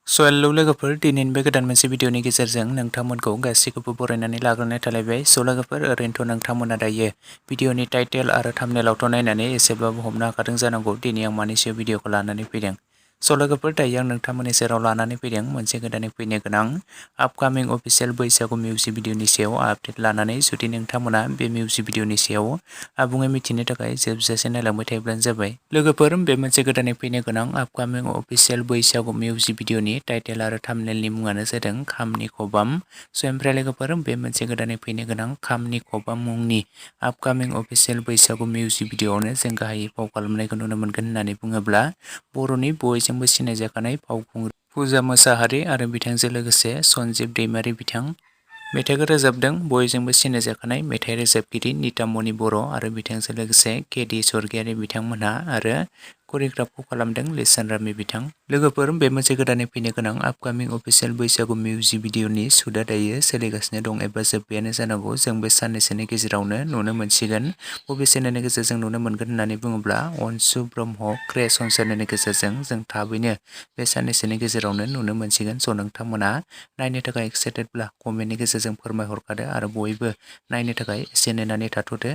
Hello लोगोफोर, दिनैनि बे गोदान मोनसे भिडिअनि गेजेरजों नोंथांमोनखौ गासैखौबो बरायनानै लाग्रोनाय थालायबाय। लोगोफोर, ओरैनोथ' नोंथांमोना दायो भिडिअनि टाइटेल आरो थाम्बनेइलावथ' नायनानै एसेबाबो हमनो हाखादों जानांगौ दिनै आं मानि सायाव भिडिअखौ लानानै फैदों। लोगोफोर, दायो आं नोंथांमोननि सेराव लानानै फैदों मोनसे गोदानै फैनो गोनां आपकामिं अफिसियेल बैसागु मिउजिक भिडिअनि सायाव आपडेट लानानै। जुदि नोंथांमोना बे मिउजिक भिडिअनि सायाव आबुङै मिथिनो थाखाय जोबजासे नायलांबाय थायोब्लानो जाबाय। लोगोफोर, बे मोनसे गोदानै फैनो गोनां आपकामिं अफिसियेल बैसागु मिउजिक भिडिअनि टाइटेल आरो थाम्बनेइलनि मुङानो जादों खामनि खबाम। ओमफ्राय लोगोफोर, बे मोनसे गोदानै फैनो गोनां खामनि खबाम मुंनि आपकामिं अफिसियेल बैसागु मिउजिक भिडिअआवनो जों गाहायै फाव खालामनायखौ नुनो मोनगोन होननानै बुङोब्ला बर'नि बयजोंबो सिनायजाखानाय फावखुंग्रि पुजा मुसाहारि आरो बिथांजों लोगोसे सन्जिब दैमारि बिथां। मेथाइखौ रोजाबदों बयजोंबो सिनायजाखानाय मेथाइ रोजाबगिरि नितामनि बर' आरो बिथांजों लोगोसे केडि स्वर्गियारि बिथांमोनहा आरो करिय'ग्राफखौ खालामदों लिसान रामि बिथां। लोगोफोर, बे मोनसे गोदानै फैनो गोनां आपकामिं अफिसियेल बैसागु मिउजिक भिडिअनि शुटआ दायो सोलिगासिनो दं एबा जोब्बायानो जानांगौ। जों बे साननैसोनि गेजेरावनो नुनो मोनसिगोन। बबे चेनेलनि गेजेरजों नुनो मोनगोन होननानै बुङोब्ला अनसु ब्रह्म क्रिएसन चेनेलनि गेजेरजों जों थाबैनो बे साननैसोनि गेजेरावनो नुनो मोनसिगोन। नोंथांमोना नायनो थाखाय एक्साइटेडब्ला कमेन्टनि गेजेरजों फोरमायहरखादो आरो बयबो नायनो थाखाय एसे नेनानै थाथ'दो।